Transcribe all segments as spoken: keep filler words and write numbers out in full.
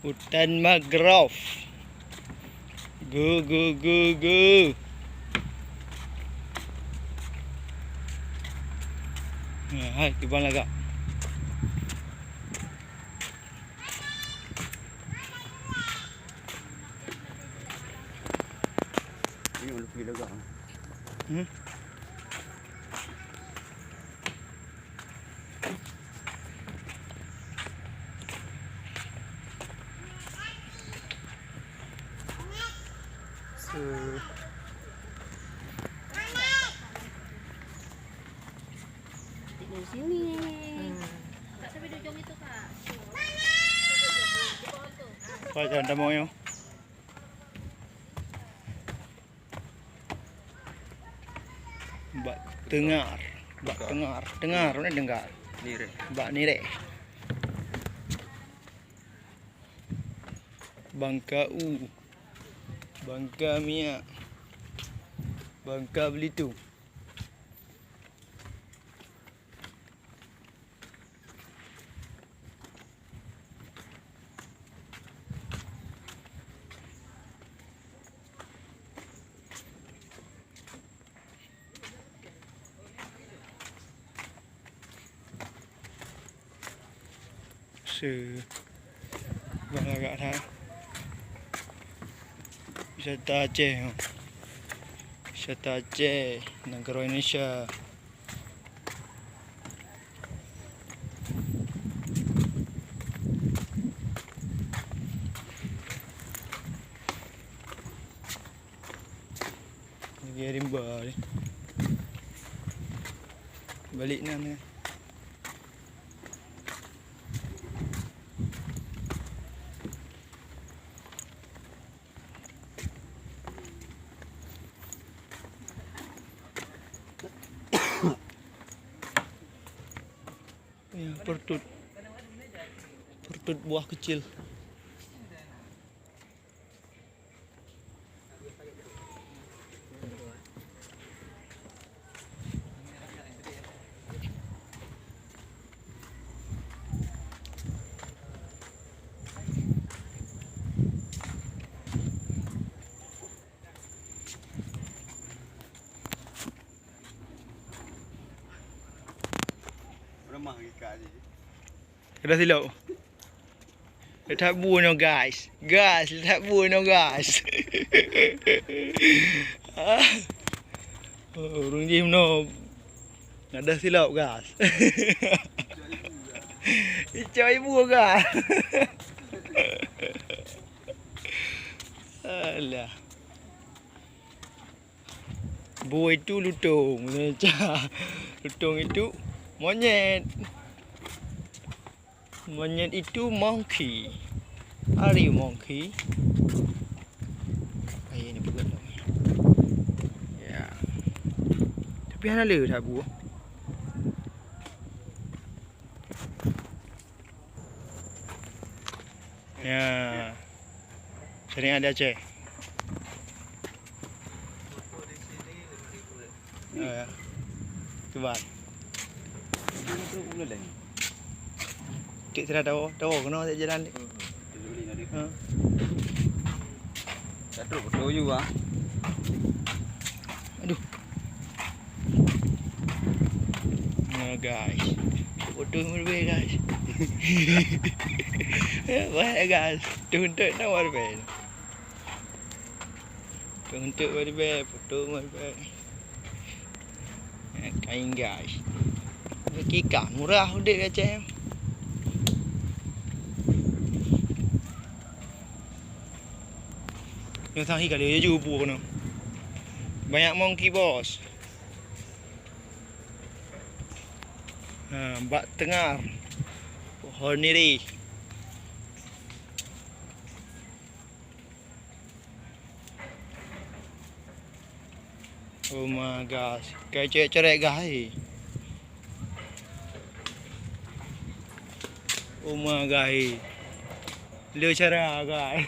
Hutan mangrove. Go, go, go, go. Nah, hai, kibang lagak. Ini lebih lagak. Hmm? Di sini. Kak, sampai di ujung itu, Kak. Kau jangan tamu, yo. Bak teungar, bak teungar, teungar, mana dengar? Nireh. Bak nireh. Bangka U, Bangka Minyak, Bangka Belitung. Se, bang agak that. Wisata Aceh. Wisata Aceh, negara Indonesia. Lagi rimba ni. Balik nan ni. Ya, pertut. Pertut buah kecil. Lemah ikat je. Ada silap. Letak bu nyoe, guys. Guys, letak bu nyoe, guys. Ah. Oh, ureueng jih meunoe. Ada silap, guys. Icok ibu, guys. Alah. Bu itu lutung. Lutung itu monyet. Monyet itu monkey. Are you monkey? Ayo ni peugah dong. Ya. Tapi hana le that bu. Ya. Syariat di Aceh. Oh, ya. Kiban. Tik sira tahu, tahu kena tak jalan tik. Ha. Satu betul juga. Aduh. Nah, guys. Foto meuleubeh, guys. Banyak, guys. Tuntut nama leubeh. Tuntut meuleubeh, foto meuleubeh. Eh, kain, guys. Kika murah udép macam. Nyoe sang hi ka lheueh ju bu keunoe. Banyak monkey, bos. Ha, bak teungar. Pohon nireh. Oh my gosh. Kai cek cerek gah hai. Oh my gosh. Le cara, guys.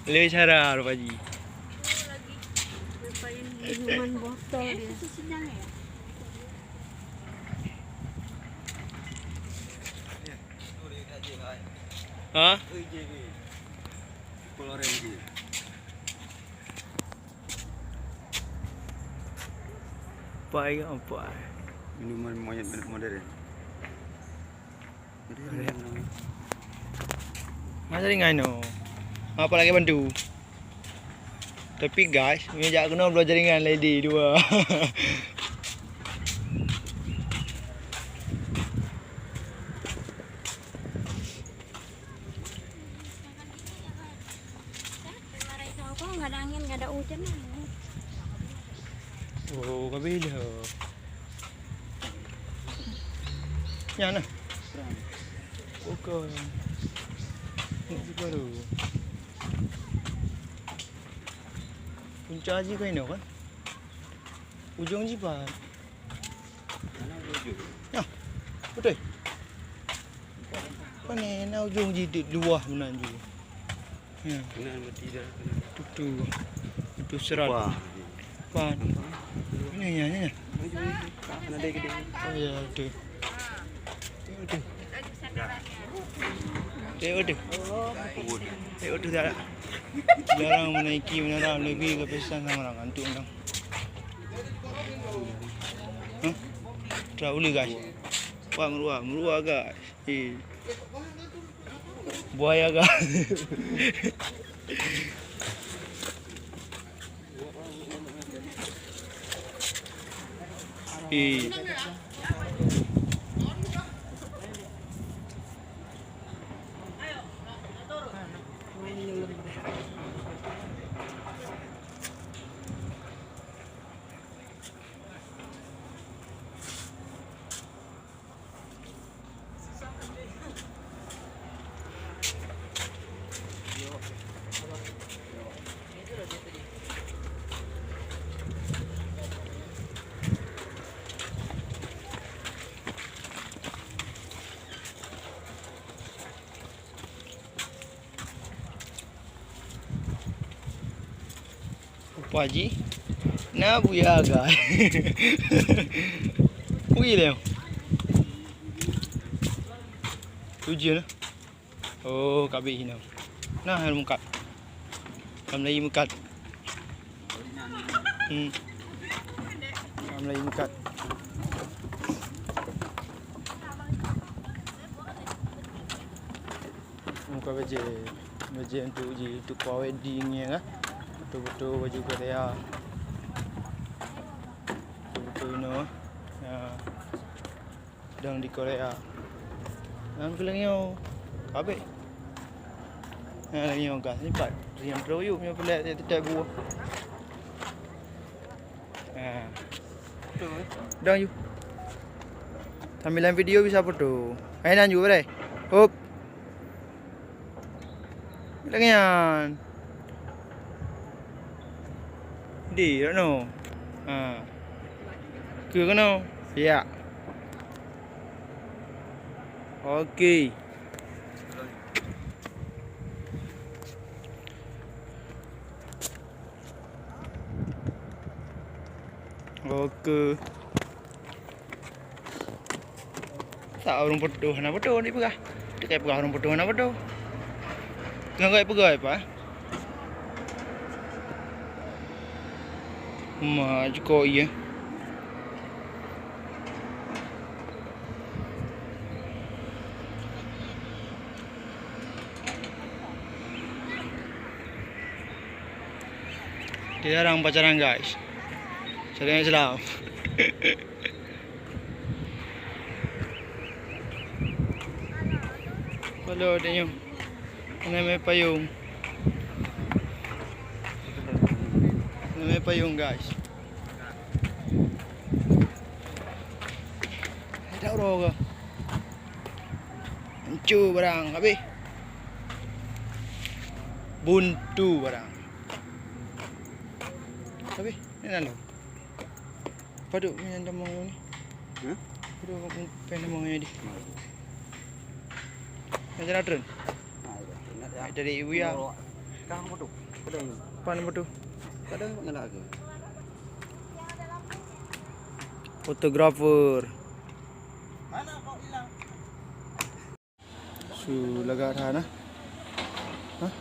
Le cara, Pak Haji. Minuman botol dia. Ha? Pai ke pai? Minuman monyet modern. Modern. Mana ringan tu? Apa lagi bantu? Tapi guys, meunyoe jak keunoe bloe jaringan lady dua. Nggak ada angin, nggak ada hujan. Oh, kabeh dah. Nyan nah. Bukan. Ini baru. Punca jih ka inoe kan? Ujong jih pat. Nah, beutôi. Pane na ujong jih di luah meunan jih. Ya. Meunan meuti dah. Tutu. Tutu serat. Wah. Pan. Ini ya, ya. Maju, maju. Kan ada gede. Oh ya, tu. Tengok tu. Tengok tu. Tengok tu dah. Jarang menaiki menara lebih ke pesan sama orang antuk orang. Hah? Dah boleh guys. Wah, meruah, meruah guys. Eh. Buaya guys. Eh. Rupa jih na buya ga. Ui lé. Ujeuen. Oh, kabeh hino. Nah, hai meukat. Ka mulai meukat. Hmm. Ka mulai meukat. Muka bajèe, bajèe untuk uji, untuk pre wedding ya kan. Betul-betul baju Korea. Betul-betul inoe. Ya. Sedang di Korea. Dan keuleueng nyoe. Kabeh. Ha, lagi nyoe gas ni pat. Riang terus yuk nyoe peulat dia tetai buah. Ha. Dong yuk. Sambilan video bisa foto. Hai nan yuk, bre. Hop. Lagèe nyan. Di, dak no. Ha. Keu keunoe. Ya. Okey. Okey. Tak ureueng putôh hana putôh dipeugah. Teuka peugah ureueng putôh hana putôh. Keu peugah apa? Ma jukok iya. Dilarang pacaran, guys. Syariat Islam. Kalau ada yang namanya payung. Namanya payung, guys. Ada orang ke? Hanco barang habéh. Buntu barang. Habéh, ni lalu. Paduk ni yang tamong ni. Hah? Paduk pen tamong ni di. Macam nak turun? Ah, iya. Ingat ya. Dari ibu ya. Kang apa tu? Kadang. Pan apa tu? Kadang ngelak ke? Fotografer. Su lagak that na. Hah?